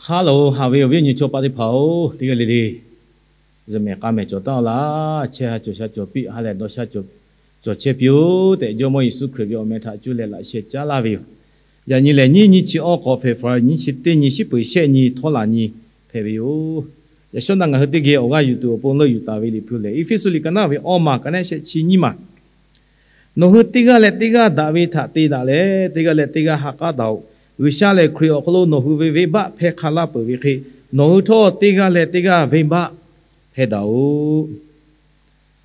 Hk'a loˍ haꞈ ve awˬ viˉ awˬ nyi chaw paˆ teˇ hpaˍ-oˬ, teˇ g'aˇ le le zuhꞈ mehˍ k'a mehˍ cawˬ taˉ-a laˇ. Chehˇ ha cawˬ sha cawˬ piˇ, ha lehˬ dawˇ sha cawˬ cawˬ chehˇ piˇ-oˬ tehꞈ, Jawˇmawˇ Yeˍsuˆ Hkriꞈ ve awˬ meh htaꞈ cuˇ leh laꞈ sheh caˉ laˇ ve yoˬ. Yaꞈ nyi lehˬ, nyiˇ nyi chi awˇ k'awꞈ February nyiˇ chi teˇ nyi, shiˉ peuˍ shehˆ nyi, htawˇ laˬ nyi hpehꞈ ve yoˬ. Yaꞈ shawˉ naˆ ngaˬ hui teˇ geh awˬ g'aˇ yuˬ tuˬ awˬ pon leuˆ yuˬ taˍ ve Liꞈ hpu lehˬ, Eˇfeˇsuꞈ liꞈ ka naˆ ve awˇ maˬ, ka naˆ shehˆ chi nyiˇ maˬ. Nawˬ hui teˇ g'aˇ leh teˇ g'aˇ daꞈ ve htaꞈ te daꞈ leh, teˇ g'aˇ leh teˇ g'aˇ ha k'aˉ daꞈ-oꞈ. G'uiˬsha lehˬ Hkriꞈ awˬ hk'aw lo nawˬ hui ve venˇbaˆ hpehˇ hk'a laˇ peuˬ ve hk'e, nawˬ hui htawˇ teˇ g'aˇ leh teˇ g'aˇ venˇbaˆ hpehˇ daꞈ-oꞈ.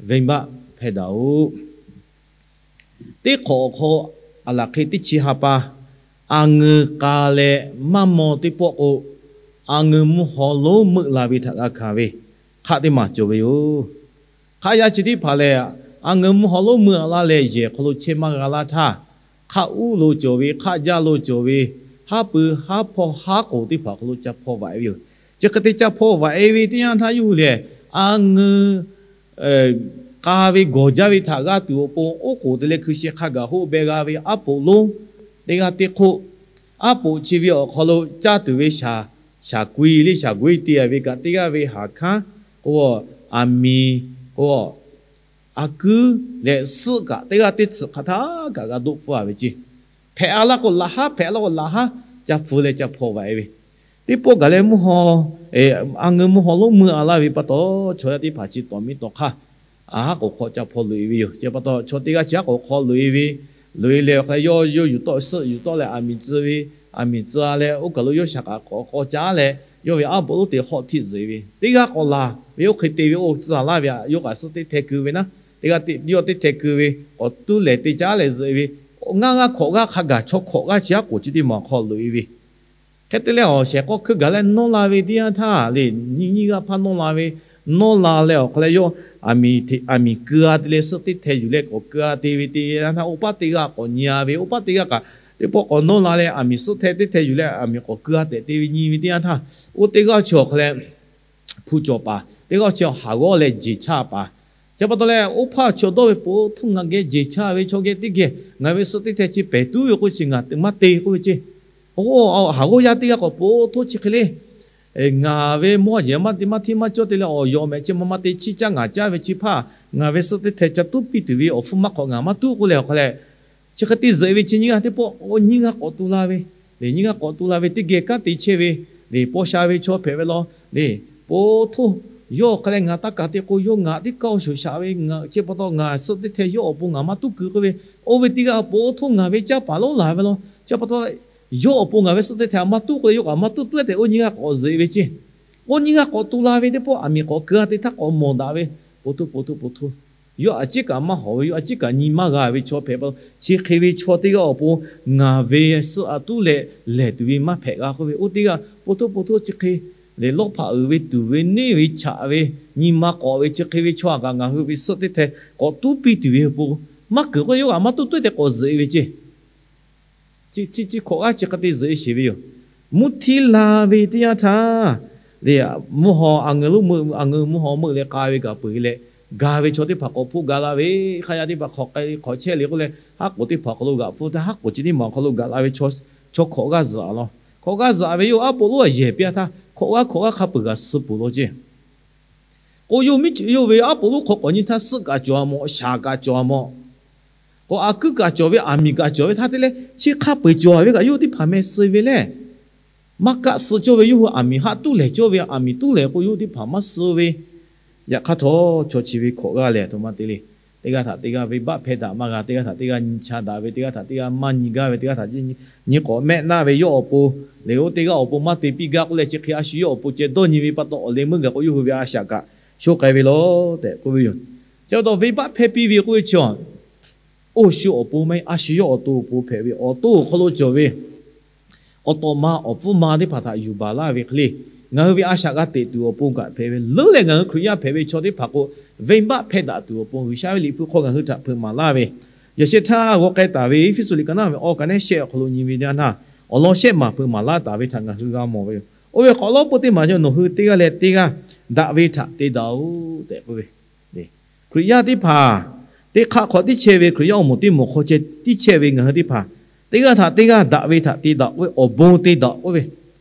Venˇbaˆ hpehˇ daꞈ-oꞈ. Teˇ hk'awꞈ awˬ hk'aw, aˬ laˬ hk'e teˇ chi ha pa, a ngeu k'a leh maˇ maw teˇ pawˆ k'o, a ngeu mvuhˇ haw lonˉ meuˆ la ve htaꞈ g'a hkanˍ ve hk'aˆ teˇ maˬ cawˬ ve yoˬ. Hk'aˆ yaˇ chi teˇ hpaˍ lehˬ, a ngeu mvuhˇ haw lonˉ meuˆ laˇ leh yehˬ hk'aw lo chehˇ maˇ g'a laˇ htaˇ, hk'aˆ uˉ lo cawˬ ve, hk'aˆ jaˇ lo cawˬ ve, haˉ pui haˉ hpawˇ haˉ k'oˍ teˇ hpaˍ hk'aw lo ca hpawˇ vaꞈ e ve yoˬ. Chi hk'e te ca hpawˇ vaꞈ e ve teˇ yanˇ htaˇ, yawˇ hui lehˬ a ngeu k'a ve gawˬ jaˇ ve htaꞈ g'a tuˬ awˬ pon, oˉ k'oˍ te leh hkui sheh hk'a gaˬ hoˆ beh g'a ve aˉ poꞈ lonˉ teˇ g'aˇ teˇ hk'oˆ, aˉ poꞈ chi ve awˬ hk'aw lo caˇ tuˬ ve shaˍ, shaˍ kui le shaˍ gui te a ve kaꞈ, teˇ g'aˇ ve haˍ hkanˉ k'o, aˬ miˍ k'o, a kuiˉ leh suhˆ kaꞈ teˇ g'aˇ teˇ tsuhꞈ hk'aˬ htaˇ kaꞈ g'a doˆ pfuhˇ a ve ceˇ. Hpehꞈ a laˇ k'o laꞈ haˉ, hpehꞈ a laˇ k'o laꞈ haˉ ca pfuh leh ca hpawˇ vaꞈ e ve. Teˇ pawˆ gaˬ leh mvuhˇ haw, a ngeu mvuhˇ haw lonˉ meuˆ a laˇ ve pa taw, chaw yaˇ teˇ hpaˍ chi tawˍ miˇ tawˍ hk'aˇ, a haˉ k'oˍ hk'aw ca hpawˇ loꞈ e ve yoˬ. Chi pa taw chaw teˇ g'aˇ chi haˉ k'oˍ hk'aw loꞈ e ve, loꞈ e leh awˬ hk'a leh yawˇ yawˇ yuˬ tawˆ suhˆ yuˬ tawˆ leh aˬ miˍ tcuh ve, aˬ miˍ tcuh a leh oˇ kaˬ lo yawˇ shaˍ k'aꞈ k'awꞈ k'aw caˉ leh, yawˇ ve aˉ poꞈ lonˉ te hawˆ htiˆ zuhꞈ e ve, teˇ g'aˇ k'awꞈ laˬ ve, oˇ hk'e te ve oˇ tcuh laˇ ve, yawˇ kaꞈ suhˆ teˇ hteh keu ve naˉ, teˇ g'aˇ yawˇ teˇ hteh keu ve, k'awꞈ tuˉ lehˬ te caˉ leh zuhꞈ e ve, ngaˇ g'aˇ hkawꞈ g'aˇ hk'a gaˬ chaw hkawꞈ g'aˇ chi haˉ k'oˍ chi teˇ maˬ hk'aw loꞈ e ve. Hk'e te leh awˬ shehˍ k'awˇ hkui gaˬ leh nawˇ la ve teˇ yanˇ htaˇ le, nyiˇ nyiˇ g'aˇ hpaˇ nawˇ la ve, nawˇ la leh awˬ hk'a leh yawˇ aˬ miˍ keu a te leh suhˆ teˇ hteh yuˬ leh k'awꞈ keu a te ve teˇ yanˇ htaˇ, oˇ paˆ teˇ g'aˇ k'awꞈ nyi a ve, oˇ paˆ teˇ g'aˇ kaꞈ teˇ pawˆ k'awꞈ nawˇ la leh aˬ miˍ suhˆ hteh teˇ hteh yuˬ leh aˬ miˍ k'awꞈ keu a tehꞈ te ve nyi ve teˇ yanˇ htaˇ, oˇ teˇ g'aˇ chi awˬ hk'a leh hpu cawˬ paˍ, teˇ g'aˇ chi haˍ g'awˇ leh jeˬ chaˇ paˍ. Chi pa taw leh oˇ hpaˇ chaw dawˇ ve, po htoˇ ngaˬ geh jeˬ chaˇ ve chaw geh teˇ geh ngaˬ ve suhˆ teˇ hteh chi pehˍ tuˉ ve k'o chi ngaˬ te maˇ te k'oˆ ve ceˇ. Oˇ haˍ g'awˇ yaˇ teˇ g'aˇ k'awꞈ po htoˇ chi hk'e le, ngaˬ ve mawˇ jeˬ maˇ te maˇ hteˇ maˇ cawˇ te leh awˬ yawˬ mehˍ chi ma ma te chiˇ caˇ ngaˬ caˇ ve chi hpaˇ ngaˬ ve suhˆ teˇ hteh ca tuˉ piˇ tuˬ ve awˬ hpfuhˇ maˇ hk'awꞈ ngaˬ maˇ tuˉ k'oˆ leh awˬ hk'a leh, chi hk'e te zuhꞈ e ve chi nyiˇ g'aˇ teˇ pawˆ, oˇ nyiˇ g'aˇ k'awꞈ tu la ve, le nyiˇ g'aˇ k'awꞈ tu la ve teˇ geh kanˉ te chehˇ ve, le paw sha ve chaw hpehꞈ ve law, le po htoˇ yawˇ awˬ hk'a leh ngaˬ taˇ kaˍ te k'o, yawˇ ngaˬ teˇ kaˇ awˬ shoˍ shaꞈ ve, chi pa taw ngaˬ suhˆ teˇ hteh yawˇ awˬ pon ngaˬ maˇ tuˉ keu k'oˆ ve, oˇ ve teˇ g'aˇ po htoˇ ngaˬ ve caˇ paˍ lonˉ laˬ ve law. Chi pa taw yawˇ awˬ pon ngaˬ ve suhˆ teˇ hteh maˇ tuˉ k'oˆ leh yawˇ kaꞈ maˇ tuˉ tuˉ tehꞈ oˇ nyiˇ g'aˇ k'awꞈ zuhꞈ e ve ceˇ. Oˇ nyiˇ g'aˇ k'awꞈ tu la ve teˇ pawˆ aˬ miˍ k'awꞈ keu a te htaˇ k'awꞈ mawˬ daꞈ ve, po htoˇ po htoˇ po htoˇ, yawˇ a ciˉ kaꞈ maˇ hawˍ ve, yawˇ a ciˉ kaꞈ nyi maˇ g'a ve chaw hpehꞈ pa taw, chi hk'e ve chaw teˇ g'aˇ awˬ pon ngaˬ ve suhˆ a tuˉ leh lehˬ tuˬ ve maˇ hpehꞈ g'a k'oˆ ve, oˇ teˇ g'aˇ po htoˇ po htoˇ chi hk'e lehˬ lawˇ hpaꞈ uiˍ ve tuˬ ve neˇ ve chaꞈ ve nyi ma k'awꞈ ve chi hk'e ve chaw a kaꞈ ngaˬ hui ve suhˆ teˇ hteh k'awꞈ tuˉ piˇ tuˬ ve awˬ pon maˇ keunˍ k'oˆ leh yawˇ kaꞈ maˇ tuˉ tuˉ tehꞈ k'awꞈ zuhꞈ e ve ceˇ. Chi chi chi hkawꞈ g'aˇ chi hk'e te zuhꞈ e sheˍ ve yoˬ. Mvuhˇ htiˇ la ve teˇ yanˇ htaˇ, le, mvuhˇ haw a ngeu lonˉ meuˆ, a ngeu mvuhˇ haw meuˆ leh k'a ve kaꞈ peuˬ leh, ga ve chaw teˇ hpaˍ k'awꞈ hpoˆ ga la ve, hk'aˆ yaˇ teˇ hpaˍ hk'awꞈ k'ai hk'awꞈ chehˇ le k'oˆ leh, haˉ k'oˍ teˇ hpaˍ hk'aw lo g'aꞈ pfuhˇ htaˇ haˉ k'oˍ chi teˇ maˬ awˬ hk'aw lo gaˬ la ve chaw hkawꞈ g'aˇ zuhꞈ a law. Hkawꞈ g'aˇ zuhꞈ ve yawˇ aˉ poꞈ lonˉ a yehˬ piˇ a htaˇ hkawꞈ g'aˇ hkawꞈ g'aˇ hk'a peuˬ g'a suh peuˬ law ceˇ. K'o yawˇ miˉ yawˇ ve aˉ poꞈ lonˉ hk'aw k'awꞈ nyi htaˇ suhˆ kaꞈ cawˬ a mawˬ, shaˍ kaꞈ cawˬ a mawˬ, k'o a kuiˉ kaꞈ cawˬ ve, aˬ miˍ kaꞈ cawˬ ve htaˇ te leh chi hk'a peu-eˬ cawˬ ve kaꞈ yawˇ teˇ hpaˍ meh suh ve lehˬ, maˇ kaˆ suh cawˇ ve yawˇ hui aˬ miˍ haˆ tuˉ lehˬ cawˇ ve, aˬ miˍ tuˉ lehˬ k'o yawˇ hui teˇ hpaˍ maˇ suh ve. Yaꞈ hk'aˇ htawˇ chaw chi ve hkawꞈ g'aˇ lehˬ, a htoꞈ ma te le, teˇ g'aˇ htaꞈ teˇ g'aˇ venˇbaˆ hpehˇ daꞈ maˇ g'a, teˇ g'aˇ htaꞈ teˇ g'aˇ nyi cha daꞈ ve, teˇ g'aˇ htaꞈ teˇ g'aˇ maˇ nyi gaˇ ve, teˇ g'aˇ htaꞈ nyi k'awꞈ mehˆ naˆ ve yawˇ awˬ pon, le oˇ teˇ g'aˇ awˬ pon maˇ te piˇ gaˇ k'oˆ leh chi hk'e a shu yawˇ awˬ pon ceh dawˇ nyi ve pa taw awˬ leh meuˇ gaˬ k'o yawˇ hui ve a shaꞈ kaꞈ sho k'ai ve law tehꞈ k'oˆ ve yoˬ. Chi pa taw venˇbaˆ hpehˇ piˇ ve k'oˆ ve chi, oˇ shu awˬ pon maˇ heˆ, a shu yawˇ awˬ to awˬ pon hpehꞈ ve awˬ to awˬ hk'aw lo cawˬ ve awˬ tawꞈ ma awˬ pfuhˇ ma teˇ hpaˍ htaꞈ yuˬ baˬ laˇ ve hk'e le, ngaˬ hui ve a shaꞈ g'a teꞈ tuˬ awˬ pon kaꞈ hpehꞈ ve leuˉ leh ngaˬ hui Hkriꞈ yaˇ hpehꞈ ve chaw teˇ hpaˍ k'o, venˇbaˆ hpehˇ daꞈ tuˬ awˬ pon G'uiˬsha ve Liꞈ hpu hk'aw ngaˬ hui htaꞈ hpeuꞈ maˍ laˇ ve, yaꞈ sheh htaˇ g'aw k'ai taˍ ve Eˇfeˇsuꞈ liꞈ ka naˆ ve awˬ ka naˆ shehˆ awˬ hk'aw lo nyi ve teˇ yanˇ htaˇ, awˬ lawn shehˆ maˬ hpeuꞈ maˍ laˇ taˍ ve htaꞈ ngaˬ hui g'a mawˬ ve yoˬ. Oˇ ve k'awꞈ lawˉ peuˇ teˇ maˬ yawˇ nawˬ hui teˇ g'aˇ leh teˇ g'aˇ daꞈ ve htaꞈ te daꞈ-oꞈ tehꞈ k'oˆ ve, Hkriꞈ yaˇ teˇ hpaˍ, teˇ hk'aˆ hk'awꞈ tiˉ chehˇ ve Hkriꞈ yaˇ awˬ moˍ teˇ moˍ hk'aw ceh tiˉ chehˇ ve ngaˬ hui teˇ hpaˍ, teˇ g'aˇ htaꞈ teˇ g'aˇ daꞈ ve htaꞈ te daꞈ k'oˆ ve, awˬ bon te daꞈ k'oˆ ve,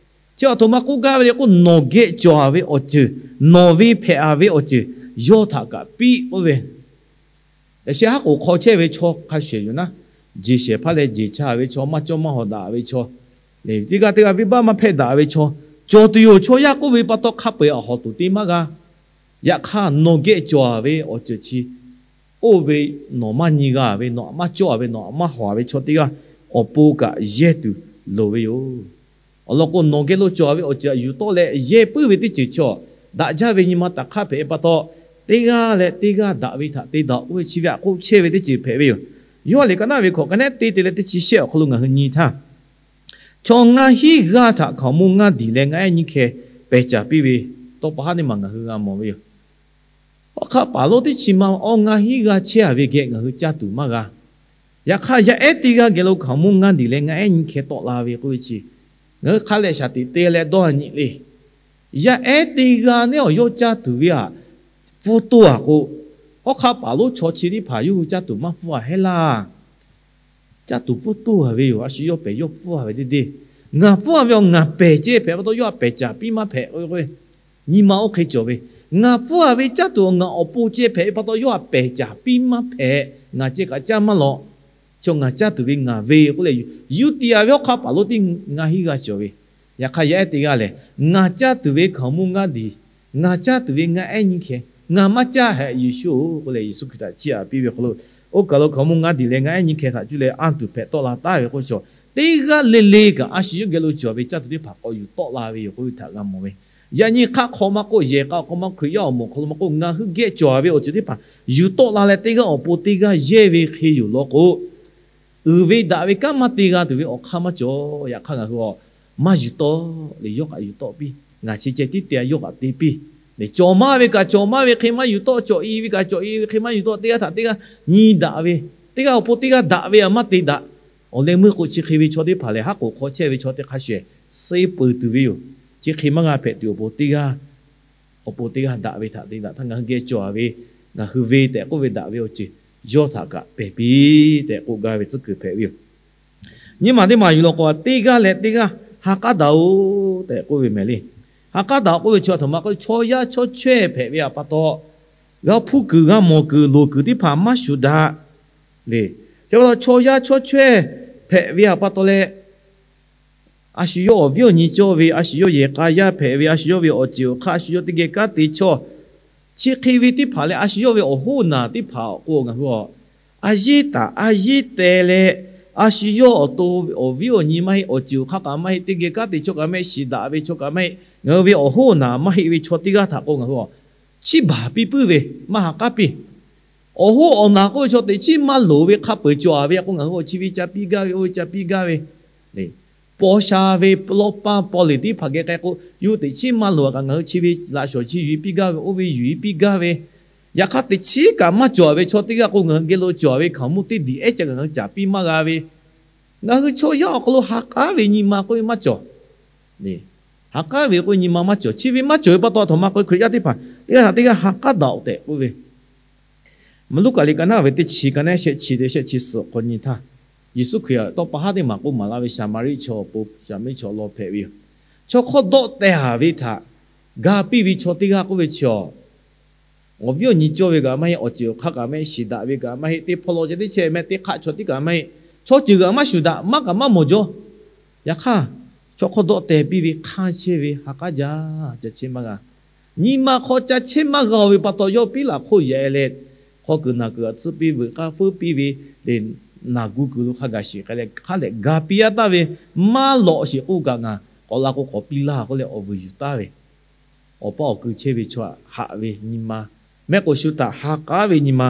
Chi aˬ htoꞈ ma k'oˆ gaˇ ve le k'o, nawˬ geh cawˬ ve awˬ ceuˬ, nawˬ ve hpehꞈ ve awˬ ceuˬ yawˇ htaꞈ kaꞈ piˇ k'oˆ ve. Yaꞈ sheh haˉ k'oˍ hk'aw chehˇ ve chaw hk'a shuˍ yoˬ naˉ, jeˬ shehˍ hpaˇ leh jeˬ cha ve chaw, maˇ cawˇ maˇ hawˍ daꞈ ve chaw, teˇ g'aˇ teˇ g'aˇ venˇbaˆ maˇ hpehˇ daꞈ ve chaw, cawˬ tuˬ yoˬ. Chaw yaˇ k'oˆ ve pa taw hk'a peu-eˬ awˬ hawˍ tuˬ te maˇ g'a. Yaꞈ hk'aˇ, nawˬ geh cawˬ ve awˬ ceuˬ chi oˇ ve nawˬ maˇ nyi g'a ve, nawˬ htaꞈ maˇ cawˇ ve, nawˬ htaꞈ maˇ hawˍ ve chaw teˇ g'aˇ awˬ pon kaꞈ yehˇ tuˬ loˍ ve yoˬ. Awˬ lawn k'o, nawˬ geh lo cawˬ ve awˬ ceuˬ htaꞈ yuˬ tawˆ leh yehˇ puiˉ ve teˇ ceuˬ chaw, daꞈ jaˇ ve nyi ma taꞈ hk'aˇ hpehꞈ ve pa taw, teˇ g'aˇ leh teˇ g'aˇ daꞈ ve htaꞈ te daꞈ k'oˆ ve chi ve aꞈ k'oˆ chehˇ ve teˇ ceuˬ hpehꞈ ve yoˬ. Yoˇhanˬ liꞈ ka naˉ ve hkawꞈ ka nehˉ teˇ te leh teˇ chi shehˆ awˬ hk'aw lo ngaˬ hui nyi htaˇ, chaw ngaˇ hinˉ g'aˇ htaꞈ hkaoˍmonˇ ngaˇ diˬ leh ngaˇ ehˉ nyiˇ hkeh pehˬ caˍ piˇ ve tawˇ pa haˉ teˇ maˬ ngaˬ hui g'a mawˬ ve yoˬ. Awˬ hk'aˇ paˍ lonˉ teˇ chi ma awˇ ngaˇ hinˉ g'aˇ chehˇ a ve geh ngaˬ hui caˇ tuˬ maˇ g'a. Yaꞈ hk'aˇ, yaˇ ehˉ teˇ g'aˇ geh lo hkaoˍmonˇ ngaˇ diˬ leh ngaˇ ehˉ nyiˇ hkeh tawˆ la ve k'oˆ ve chi, ngaˬ hui hk'a lehˬ shaˍ tiꞈ te leh dawˇ a nyi le. Yaˇ ehˉ teˇ g'aˇ neˉ awˬ yawˇ caˇ tuˬ ve htaꞈ pfuhˇ toˇ a k'o, awˬ hk'aˇ paˍ lonˉ chaw chi teˇ hpaˍ yawˇ hui caˇ tuˬ maˇ pfuhˇ a heˆ laˇ. Caˇ tuˬ pfuhˇ toˇ a ve yoˬ. A shu yawˇ pehˬ yawˇ pfuhˇ a ve deˇ deˇ. Ngaˬ pfuhˇ a ve awˬ ngaˬ pehˬ ceh hpehꞈ pa taw yawˇ htaꞈ pehˬ caˍ piˇ maˇ hpehꞈ k'oˆ ve, nyi ma oˇ hk'e cawˬ ve. Ngaˬ pfuhˇ a ve caˇ tuˬ awˬ ngaˬ awˬ pon ceh hpehꞈ ve pa taw yawˇ htaꞈ pehˬ caˍ piˇ maˇ hpehꞈ. Ngaˬ ceh kaꞈ caˇ maˇ lawꞈ. Chaw ngaˬ caˇ tuˬ ve ngaˬ ve k'oˆ leh, yuˬ tiꞈ a ve awˬ hk'aˇ paˍ lonˉ teˇ ngaˇ hinˉ g'aˇ cawˬ ve. Yaꞈ hk'aˇ, yaˇ ehˉ teˇ g'aˇ lehˬ, ngaˬ caˇ tuˬ ve hkaoˍmonˇ ngaˇ diˬ, ngaˬ caˇ tuˬ ve ngaˇ ehˉ nyiˇ hkeh, ngaˬ maˇ caˇ hehꞈ Yeˍsuˆ-oˬ k'oˆ leh, Yeˍsuˆ Hkriꞈ htaꞈ chiˇ aꞈ piˇ ve awˬ hk'aw lo, oˇ kaˬ lo hkaoˍmonˇ ngaˇ diˬ leh ngaˇ ehˉ nyiˇ hkeh htaꞈ cuˇ leh anˇ tuˬ hpehꞈ tawˆ la taˍ ve k'oˆ ve chaw, teˇ g'aˇ le le kaꞈ a shu yawˇ geh lo cawˬ ve caˇ tuˬ teˇ hpaˍ k'awꞈ yuˬ tawˆ la ve yoˬ k'oˆ ve htaꞈ g'a mawˬ ve. Yaꞈ nyi hk'aˆ hk'awꞈ ma k'oˆ, yehˬ k'a awˬ hk'aw ma, Hkriꞈ yaˇ awˬ moˍ awˬ hk'aw lo ma k'oˆ, ngaˬ hui geh cawˬ ve awˬ ceuˬ teˇ hpaˍ yuˬ tawˆ la leh teˇ g'aˇ awˬ pon teˇ g'aˇ yehˇ ve hk'e yoˬ law k'o, uiˍ ve daꞈ ve kanˉ maˇ te g'a tuˬ ve awˬ hk'aˇ maˇ cawˬ. Yaꞈ hk'aˇ ngaˬ hui a maˇ yuˬ tawˆ le, yawˇ kaꞈ yuˬ tawˆ piˇ. Ngaˬ chi ceh tiˉ te a, yawˇ kaꞈ te piˇ. Cawˬ maˇ ve kaꞈ cawˬ maˇ ve hk'e maˇ yuˬ tawˆ, cawˬ i ve kaꞈ cawˬ i ve hk'e maˇ yuˬ tawˆ, teˇ g'aˇ htaꞈ teˇ g'aˇ nyi daꞈ ve, teˇ g'aˇ awˬ pon teˇ g'aˇ daꞈ ve a maˇ te daꞈ. Awˬ leh meuˇ k'o, chi hk'e ve chaw teˇ hpaˍ lehˬ, haˉ k'oˍ hk'aw chehˇ ve chaw teˇ hk'a shuˍ ehˍ suh peuˬ tuˬ ve yoˬ. Chi hk'e maˇ g'a hpehꞈ tuˬ awˬ pon teˇ g'aˇ awˬ pon teˇ g'aˇ daꞈ ve htaꞈ te daꞈ htaˇ, ngaˬ hui geh cawˬ ve, ngaˬ hui ve tehꞈ k'oˆ ve daꞈ ve awˬ ceuˬ yawˇ htaꞈ kaꞈ pehˬ piˇ tehꞈ k'oˆ gaˇ ve tcuhˉ kuiˬ hpehꞈ ve yoˬ. Nyi maˬ teˇ maˬ yuˬ lawˬ k'o, teˇ g'aˇ leh teˇ g'aˇ ha k'aˉ daꞈ-oˬ tehꞈ k'oˆ ve mehˍ le. Ha k'aˉ daꞈ k'oˆ ve chi aˬ htoꞈ ma k'oˆ, chaw yaˇ chaw chaweh hpehꞈ ve pa taw, g'a hpuˇ kuiˬ g'a mawˬ kuiˬ loˍ kuiˬ teˇ hpaˍ maˇ shuˍ daꞈ le. Chi pa taw chaw yaˇ chaw chaweh hpehꞈ ve pa taw leh, a shu yawˇ awˬ viˉ awˬ nyi cawˇ ve, a shu yawˇ yehˬ k'a yaˇ hpehꞈ ve, a shu yawˇ ve awˬ ceuˬ awˬ hk'aˇ, a shu yawˇ teˇ geh kanˉ te chaw, chi hk'e ve teˇ hpaˍ leh a shu yawˇ ve awˬ hoˉ naˬ teˇ hpaˍ k'o, ngaˬ hui a a yeˇ taˍ a yeˇ teh leh, a shu yawˇ awˬ to awˬ viˉ awˬ nyi maˇ heˆ, awˬ ceuˬ awˬ hk'aˇ kaꞈ maˇ heˆ, teˇ geh kanˉ te chaw kaꞈ maˇ heˆ, shiˍ daꞈ ve chaw kaꞈ maˇ heˆ, ngaˬ hui ve awˬ hoˉ awˬ naˬ maˇ heˆ ve chaw teˇ g'aˇ htaꞈ k'o, ngaˬ hui a chiˇ baˬ piˇ puiˉ ve, maˇ ha k'aˉ piˇ. Awˬ hoˉ awˬ naˬ k'oˆ ve chaw teꞈ chiˉ maˇ loˍ ve hk'a peu-eˬ cawˬ a ve k'o, ngaˬ hui a chi ve ca piˇ gaˇ ve, oˇ ve ca piˇ gaˇ ve, paw sha ve lawˇ paˇ paw liꞈ teˇ hpaˍ geh k'ai k'o, yawˇ teꞈ chiˉ maˇ loˍ a kaꞈ ngaˬ hui chi ve laꞈ shawˍ chi yuˬ piˇ gaˇ ve, oˇ ve yuˬ piˇ gaˇ ve. Yaꞈ hk'aˇ, teꞈ chiˉ kaꞈ maˇ cawˬ ve chaw teˇ g'aˇ k'o, ngaˬ hui geh lo cawˬ ve hkaoˍmonˇ teˇ diˬ ehˉ ca ngaˬ hui caˍ piˇ maˇ g'a ve. Ngaˬ hui chaw yaˇ awˬ hk'aw lo ha k'aˉ ve nyi ma k'oˆ ve maˇ cawˬ. Ha k'aˉ ve k'oˆ ve nyi ma maˇ cawˬ. Chi ve maˇ cawˬ ve pa taw, aˬ htoꞈ ma k'oˆ ve, Hkriꞈ yaˇ teˇ hpaˍ teˇ g'aˇ htaꞈ teˇ g'aˇ ha k'aˉ daꞈ-oˬ tehꞈ k'oˆ ve, Luˉkaꞈ liꞈ ka naˉ ve teˇ chi ka naˉ shehˆ chi te shehˆ chi suhˍ awˬ hk'aw nyi htaˇ, Yeˍsuˆ Hkriꞈ tawˇ pa haˉ teˇ maˬ k'oˆ maˍ laˇ ve Saˍmaˍriˆ chaw awˬ pon, Saˍmaˍriˆ chaw law hpehꞈ ve yoˬ. Chaw hk'awˇ dawˆ teh a ve htaꞈ ga piˇ ve chaw teˇ g'aˇ k'oˆ ve chi a, awˬ viˉ awˬ nyi cawˇ ve kaꞈ maˇ heˆ, awˬ ceuˬ awˬ hk'aˇ kaꞈ maˇ heˆ, shiˍ daꞈ ve kaꞈ maˇ heˆ, teˇ hpawˇ law ceh teˇ chehˇ meh teˇ hk'aˆ chaw tiˉ kaꞈ maˇ heˆ, chaw ceuˬ kaꞈ maˇ shuˍ daꞈ, maˇ kaꞈ maˇ mawˬ jaw. Yaꞈ hk'aˇ, chaw hk'awˇ dawˆ teh piˇ ve hk'aˇ chehˇ ve ha k'aˉ jaˇ ca chehˇ maˇ g'a. Nyi ma hk'aw ca chehˇ maˇ g'a-o ve pa taw, yawˇ piˉ laꞈ hk'oˆ yaꞈ-e leh, hk'aw kuiˬ naˬ kuiˬ aꞈ tsuhˇ piˇ, veuꞈ k'aˇ feuˉ piˇ ve le, naˬ gu kuiˬ lo hk'a gaˬ shiˍ k'ai leh, hk'a lehꞈ ga piˇ-a taˍ ve, maˇ lawꞈ sheˍ k'oˆ kaꞈ ngaˬ k'awꞈ la k'o k'awꞈ piˇ laˇ k'oˆ leh awˬ vuiˬ yuˬ taˍ ve, awˬ paˇ awˬ kui chehˇ ve chaw haꞈ ve nyi ma. Mehˆ k'oˍ shu htaꞈ ha k'aˉ ve nyi ma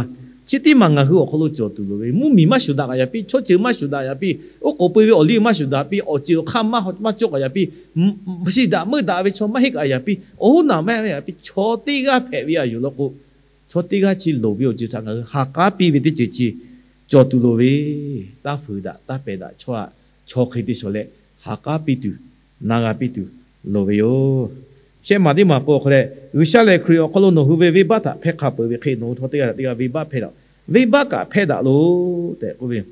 chi teˇ maˬ ngaˬ hui awˬ hk'aw lo cawˬ tuˬ loˍ ve. Mvuhˇmiˬ maˇ shuˍ daꞈ kaꞈ yaꞈ piˇ, chaw ceuˬ maˇ shuˍ daꞈ yaꞈ piˇ, oˉ k'oˍ pui ve awˬ liˇ maˇ shuˍ daꞈ piˇ, awˬ ceuˬ awˬ hk'aˇ maˇ cawˇ kaꞈ yaꞈ piˇ, shiˍ daꞈ meuˇ daꞈ ve chaw maˇ heˆ kaꞈ yaꞈ piˇ, awˬ hoˉ naˬ maˇ heˆ yaꞈ piˇ, chaw teˇ g'aˇ hpehꞈ ve a yoˬ law k'o, chaw teˇ g'aˇ chi loˍ ve awˬ ceuˬ htaꞈ ngaˬ hui ha k'aˉ piˇ ve teˇ ceuˬ chi cawˬ tuˬ loˍ ve. Taˇ fuiˍ daꞈ taˇ pehˍ daꞈ chaw aꞈ, chaw hk'e te shawˍ leh ha k'aˉ piˇ tuˬ, na g'a piˇ tuˬ loˍ ve yoˬ. Shehˆ maˬ teˇ maˬ k'o awˬ hk'aw leh, G'uiˬsha lehˬ Hkriꞈ awˬ hk'aw lo nawˬ hui ve venˇbaˆ htaꞈ hpehˇ hk'a peuˬ ve hk'e, nawˬ hui chaw teˇ g'aˇ htaꞈ teˇ g'aˇ venˇbaˆ hpehˇ daꞈ, venˇbaˆ kaꞈ hpehˇ daꞈ loˬ tehꞈ k'oˆ ve yoˬ.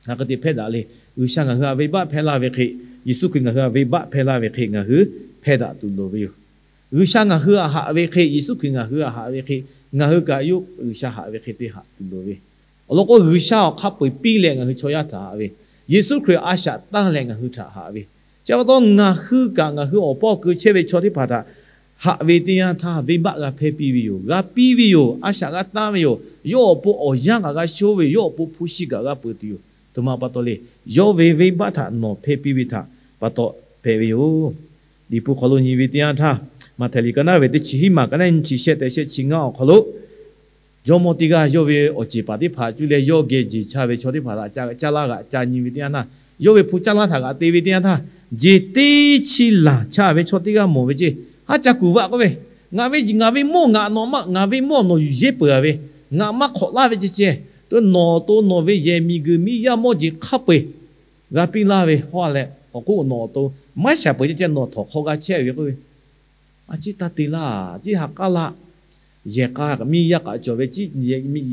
ngaˬ hk'e te hpehˇ daꞈ le. G'uiˬsha ngaˬ hui htaꞈ venˇbaˆ hpehˇ laˇ ve hk'e, Yeˍsuˆ Hkriꞈ ngaˬ hui htaꞈ venˇbaˆ hpehˇ laˇ ve hk'e ngaˬ hui hpehˇ daꞈ tuˬ loˍ ve yoˬ. G'uiˬsha ngaˬ hui htaꞈ haꞈ ve hk'e, Yeˍsuˆ Hkriꞈ ngaˬ hui htaꞈ haꞈ ve hk'e, ngaˬ hui kaꞈ yawˇ G'uiˬsha haꞈ ve hk'e te haꞈ tuˬ loˍ ve. Awˬ lawn k'o, G'uiˬsha awˬ hk'a peu-eˬ piˇ leh ngaˬ hui chaw yaˇ htaꞈ haꞈ ve, Yeˍsuˆ Hkriꞈ a shaꞈ tanˇ leh ngaˬ hui htaꞈ haꞈ ve, chi pa taw ngaˬ hui kaꞈ ngaˬ hui awˬ paw keu chehˇ ve chaw teˇ hpaˍ htaꞈ haꞈ ve teˇ yanˇ htaˇ, venˇbaˆ g'a hpehˇ piˇ ve yoˬ. G'a piˇ ve yoˬ. A shaꞈ g'a tanˇ ve yoˬ. Yawˇ awˬ pon awˬ yanˇ kaꞈ g'a sho ve yoˬ. Yawˇ awˬ pon hpu shi kaꞈ g'a peuˬ tuˬ yoˬ. Aˬ htoꞈ ma pa taw le. Yawˇ ve venˇbaˆ htaꞈ nawˬ hpehˇ piˇ ve htaꞈ pa taw hpehꞈ ve yoˬ. Liꞈ hpu hk'aw lo nyi ve teˇ yanˇ htaˇ, Maꞈhtehˍ liꞈ ka naˉ ve teˇ chi hiˉ maˬ, ka naˉ nyi chi shehˆ tehꞈ shehˆ chi ngaˇ awˬ hk'aw lo, jawˇmawˇ teˇ g'aˇ yawˇ ve awˬ ceˬ paˍ teˇ hpaˍ cuˇ leh yawˇ geh jeˬ cha ve chaw teˇ hpaˍ htaꞈ caˇ laˇ g'aꞈ ca nyi ve teˇ yanˇ htaˇ, yawˇ ve hpu caˇ laˇ htaꞈ g'aꞈ te ve teˇ yanˇ htaˇ, jeˬ teˇ chi laˬ cha ve chaw teˇ g'aˇ mawˬ ve ceˇ, haˉ ca kuˬ vaꞈ k'oˆ ve, Ngaˬ ve, ngaˬ ve mawˇ ngaˬ nawˬ maˇ, ngaˬ ve mawˇ nawˬ yuˬ yehˇ peuˬ ve, ngaˬ maˇ hk'awꞈ laˇ ve ceh ceh, to nawˬ to nawˬ ve yehˬ miˬguiˬ miˇ yaˇ mawˇ jeˬ hk'a peu-eˬ g'a piˇ laˇ ve hawˉ leh, awˬ k'oˆ nawˬ awˬ to maˇ shaˍ peuˬ ceh ceh nawˬ htawnˍ hk'aw g'a chehˇ ve k'oˆ ve, A ciˉ taˇ te laˇ. Ciˉ ha k'aˉ laˇ. Yehˬ k'a miˇ yaˇ k'aꞈ cawˬ ve,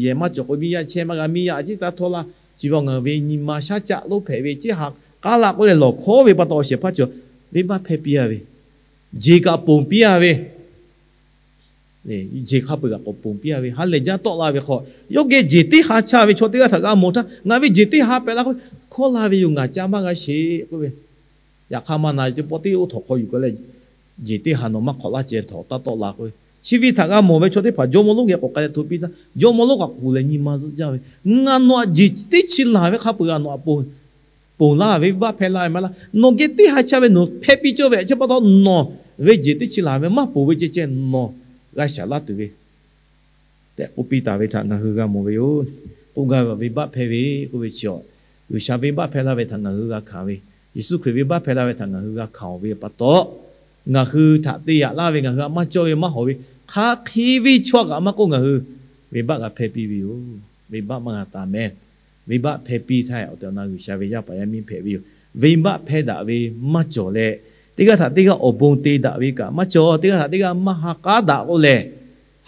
yehˬ maˇ cawˬ k'o miˇ yaˇ chehˇ maˇ g'a, miˇ yaˇ a ciˉ taˇ htawˇ laˇ. Chi ve ngaˬ ve nyi ma shaˉ caˆ lonˉ hpehꞈ ve, ciˉ ha k'aˉ laˇ k'oˆ leh lawˬ hkawˉ ve pa taw awˬ shehˍ hpaˇ cawˬ, venˇbaˆ hpehˇ piˇ a ve, jeˬ kaꞈ ponˬ piˇ a ve, jeˬ hk'a peu-eˬ kaꞈ k'awꞈ ponˬ piˇ a ve, ha lehˬ jaˇ tawˆ la ve hk'aw, yawˇ geh jeˬ teˇ ha cha ve chaw teˇ g'aˇ htaꞈ g'a mawˬ htaˇ, Ngaˬ ve jeˬ teˇ ha pehꞈ la k'o, hkawˉ la ve yoˬ, ngaˬ ca maˇ g'a sheˍ k'oˆ ve, Yaꞈ hk'aˇ maˇ na, teˇ pawˆ teˇ oˇ htawnˍ hk'aw yuˬ k'ai leh, jeˬ teˇ ha nawˬ maˇ hk'awꞈ laˇ ceh htawnˍ taˇ tawˆ la k'oˆ ve, chi ve htaꞈ g'a mawˬ ve chaw teˇ hpaˍ jawˇmawˇ lonˉ geh k'awꞈ k'ai leh hto piˇ htaˇ, jawˇmawˇ lonˉ kaꞈ kuˬ leh nyi ma zuhˆ jaˇ ve, Ngaˬ nawˬ htaꞈ jeˬ teˇ chi laˬ ve hk'a peu-eˬ g'a nawˬ htaꞈ ponˬ laˇ ve, venˇbaˆ hpehˇ laˇ ve maˇ laˇ. Nawˬ geh teˇ ha cha ve nawˬ hpehˇ piˇ cawˇ ve a ciˉ pa taw nawˬ ve jeˬ teˇ chi laˬ ve maˇ ponˬ ve ceh ceh nawˬ g'a shaˍ laˇ tuˬ ve tehꞈ k'oˆ piˇ taˍ ve htaꞈ ngaˬ hui g'a mawˬ ve yoˬ. K'oˆ gaˇ ve, venˇbaˆ hpehˇ ve k'oˆ ve chi a, G'uiˬsha venˇbaˆ hpehˇ laˇ ve htaꞈ ngaˬ hui g'a hkanˍ ve, Yeˍsuˆ Hkriꞈ venˇbaˆ hpehˇ laˇ ve htaꞈ ngaˬ hui g'a hkanˍ ve pa taw, ngaˬ hui htaꞈ te yaꞈ laˇ ve, ngaˬ hui htaꞈ maˇ cawˇ ve maˇ hawˍ ve, hk'aˬ hk'e ve chaw kaꞈ maˇ k'oˆ ngaˬ hui venˇbaˆ g'a hpehˇ piˇ ve yoˬ. Venˇbaˆ maˇ g'a taˍ meh. Venˇbaˆ hpehˇ piˇ htaˇ, awˬ tehˬ awˬ na G'uiˬsha ve yaˇ paˍ yaˇ miˇ hpehꞈ ve yoˬ. Venˇbaˆ hpehˇ daꞈ ve maˇ cawˬ leh, teˇ g'aˇ htaꞈ teˇ g'aˇ awˬ bon te daꞈ ve kaꞈ maˇ cawˬ. Teˇ g'aˇ htaꞈ teˇ g'aˇ maˇ ha k'aˉ daꞈ k'oˆ lehˬ,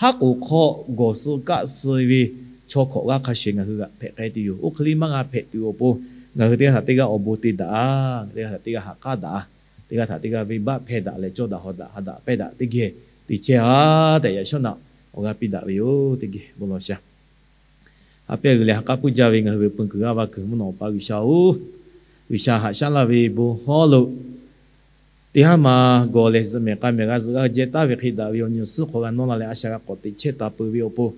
haˉ k'oˍ hk'aw gawˬ suh kaˆ suh ve chaw hkawꞈ g'aˇ hk'a shuˍ ngaˬ hui g'aꞈ hpehꞈ k'ai tuˬ yoˬ. Oˇ hk'e le maˇ g'a hpehꞈ tuˬ awˬ pon, ngaˬ hui teˇ g'aˇ htaꞈ teˇ g'aˇ awˬ bon te daꞈ-a. Teˇ g'aˇ htaꞈ teˇ g'aˇ ha k'aˉ daꞈ-a. Teˇ g'aˇ htaꞈ teˇ g'aˇ venˇbaˆ hpehˇ daꞈ leh cawˇ daꞈ hawˍ daꞈ ha daꞈ pehˇ daꞈ teˇ geh te chehˇ-a tehꞈ yaꞈ shawˉ naꞈ awˬ g'aˇ piˇ daꞈ ve yoˬ. Teˇ geh bon lawˬ sha. Ha pehˇ g'uiˬ leh ha k'aˉ puiˉ jaˇ ve ngaˬ hui ve peu kuiˬ g'aˇ va kuiˬ mvuhˇ naw awˬ pa G'uiˬsha-oˬ, G'uiˬsha haꞈ shaˉ laˇ ve bon hawˉ lo teˇ haˉ ma gawˬ leh zuhꞈ mehˍ k'a mehˍ g'a zuhꞈ g'a jeh taˍ ve hk'e daꞈ ve awˬ nyi awˬ suhˉ hk'aw g'a nawˇ la leh a shaꞈ g'a k'awꞈ teꞈ chehˇ taˍ peuˬ ve awˬ pon,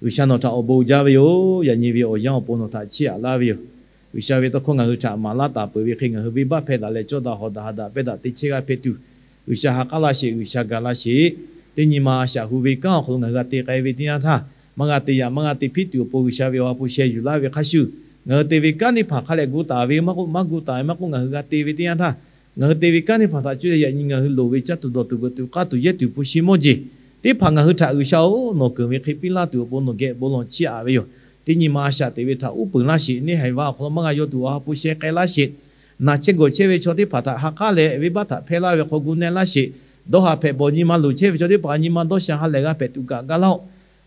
G'uiˬsha nawˬ htaꞈ awˬ bon jaˇ ve yoˬ. Yaꞈ nyi ve awˬ yanˇ awˬ pon nawˬ htaꞈ chiˇ aꞈ laˇ ve yoˬ. G'uiˬsha ve tawˇ hkawˇ ngaˬ hui htaꞈ maˍ laˇ taˍ peuˬ ve hk'e, ngaˬ hui venˇbaˆ hpehˇ daꞈ leh cawˇ daꞈ hawˍ daꞈ ha daꞈ pehˇ daꞈ te chehˇ g'a hpehꞈ tuˬ, G'uiˬsha ha k'aˉ laˇ sheˍ, G'uiˬsha ga laˇ sheˍ. Teˇ nyi ma a shaꞈ hu ve kanˉ awˬ hk'aw lo ngaˬ hui g'a te k'ai ve teˇ yanˇ htaˇ, maˇ g'a te yaꞈ maˇ g'a te hpiˉ tuˬ awˬ pon G'uiˬsha ve awˬ ha hpu sheh yuˬ laˇ ve hk'a shuˍ, ngaˬ hui te ve kanˉ teˇ hpaˍ hk'a leh gu taˍ ve maˇ k'oˆ, maˇ gu taˍ ve maˇ k'oˆ, ngaˬ hui g'a te ve teˇ yanˇ htaˇ, ngaˬ hui te ve kanˉ teˇ hpaˍ htaꞈ cuˇ leh yaꞈ nyi ngaˬ hui loˍ ve caˇ tuˬ dawˬ tuˬ veuꞈ tuˬ k'aˇ tuˬ yehˇ tuˬ hpu shi mawˇ jeˬ teˇ hpaˍ ngaˬ hui htaꞈ G'uiˬsha-oˬ, nawˬ keunˍ ve hk'e piˇ laˇ tuˬ awˬ pon nawˬ geh bon lawˬ chiˇ aꞈ ve yoˬ. Teˇ nyi ma a shaꞈ teꞈ ve htaꞈ uˉ peunˍ laˇ sheˍ. Neˇ haiˬ va awˬ hk'aw lo maˇ g'a yaw tuˬ awˬ ha hpu sheh k'ai laˇ sheˍ. Naˬ chehˇ gawˬ chehˇ ve chaw teˇ hpaˍ htaꞈ ha k'aˉ leh venˇbaˆ htaꞈ hpehˇ laˇ ve hk'aw gu na laˇ sheˍ. Dawˇ haˍ hpehꞈ bawˬ nyi ma loˍ chehˇ ve chaw teˇ hpaˍ nyi ma dawˇ sha ha lehˬ g'a hpehꞈ tuˬ kaꞈ ga laˇ-oˆ.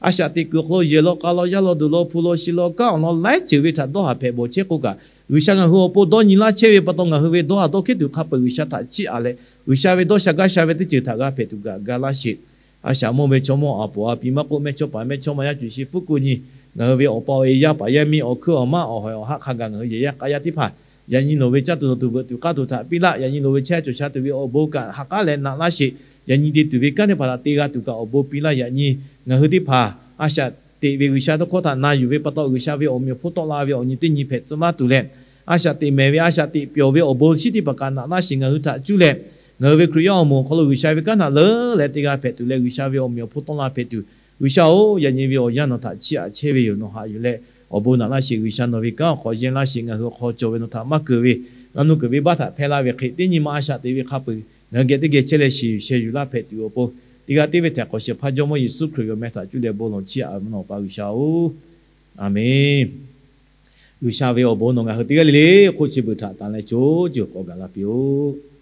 A shaꞈ teꞈ kuiˬ awˬ hk'aw lo yehˬ law k'a law yaˇ law duˬ law hpu law shi law kanˉ awˬ lawn laiˉ ceuˬ ve htaꞈ dawˇ haˍ hpehꞈ bawˬ chehˇ k'o kaꞈ, G'uiˬsha ngaˬ hui awˬ pon dawˇ nyi laˇ chehˇ ve pa taw, ngaˬ hui ve dawˇ haˍ dawˇ hkiˉ tuˬ hk'a peu-eˬ G'uiˬsha htaꞈ chiˇ aꞈ leh, G'uiˬsha ve dawˇ sha gaˇ sha ve teˇ ceuˬ htaꞈ g'a hpehꞈ tuˬ kaꞈ ga laˇ sheˍ. A shaꞈ mawˇ ve chaw mawˇ a poˍ a pi maˇ k'oˆ, mehˇchawˇpaˍ mehˇchawˇma yaˇ cuˬ shi fuˉ kuˬ nyi, ngaˬ hui ve awˬ pa awˬ e yaˇ paˍ yaˇ miˇ awˬ hkuiˉ awˬ maˇ awˬ hawehˬ awˬ haˆ hk'a gaˬ ngaˬ hui yehˬ yaˇ k'a yaˇ teˇ hpaˍ, yaꞈ nyi loˍ ve caˇ tuˬ dawˬ tuˬ veuꞈ tuˬ k'aˇ tuˬ htaꞈ piˇ laˇ. Yaꞈ nyi loˍ ve chehˇ cawˬ sha tuˬ ve awˬ bon kaꞈ ha k'aˉ leh naꞈ laˇ sheˍ. Yaꞈ nyi te tuˬ ve kanˉ teˇ hpaˍ htaꞈ te g'a tuˬ kaꞈ awˬ bon piˇ laˇ. Yaꞈ nyi ngaˬ hui teˇ hpaˍ a shaꞈ teꞈ ve G'uiˬsha tawˇ hkawˇ htaꞈ na yuˬ ve pa taw, G'uiˬsha ve awˬ meꞈ awˬ hponˇ tawˆ la ve awˬ nyi teˇ nyi hpehꞈ tcuh laˇ tuˬ leh, a shaꞈ teꞈ mehˍ ve a shaꞈ teꞈ pyawˬ ve awˬ bon shinˉ teˇ hpaˍ kaꞈ naꞈ laˇ sheˍ. Ngaˬ hui htaꞈ cuˇ leh, ngaˬ hui ve Hkriꞈ yaˇ awˬ moˍ awˬ hk'aw lo G'uiˬsha ve kanˉ htaꞈ leuˉ leh te g'a hpehꞈ tuˬ leh, G'uiˬsha ve awˬ meꞈ awˬ hponˇ tawˆ la hpehꞈ tuˬ, G'uiˬsha-oˬ, yaꞈ nyi ve awˬ yanˇ nawˬ htaꞈ chiˇ aꞈ chehˇ ve yoˬ. Nawˬ haꞈ yuˬ leh awˬ bon naꞈ laˇ sheˍ. G'uiˬsha nawˬ ve kanˉ awˬ hk'aw yehˇ laˇ sheˍ. Ngaˬ hui awˬ hk'aw cawˬ ve nawˬ htaꞈ maˇ keunˍ ve, g'a nuˇ keunˍ ve baˆ htaꞈ hpehˇ laˇ ve hk'e, teˇ nyi ma a shaꞈ teꞈ ve hk'a peu-eˬ ngaˬ hui geh teˇ geh chehˇ leh shiˍ yuˬ sheh yuˬ laˇ hpehꞈ tuˬ awˬ pon, teˇ g'aˇ teˇ ve htaꞈ hk'awꞈ shehˍ hpaˇ Jawˇmawˇ Yeˍsuˆ Hkriꞈ ve awˬ meh htaꞈ cuˇ leh bon lawˬ chiˇ aꞈ ve mvuhˇ naw pa G'uiˬsha-oˬ, Aˬmenˍ. G'uiˬsha ve awˬ bon nawˬ ngaˬ hui teˇ g'aˇ le le hk'oˆ chi beuꞈ htaꞈ tanˍ leh co ceuˬ k'awꞈ gaˬ la piˇ-oˆ.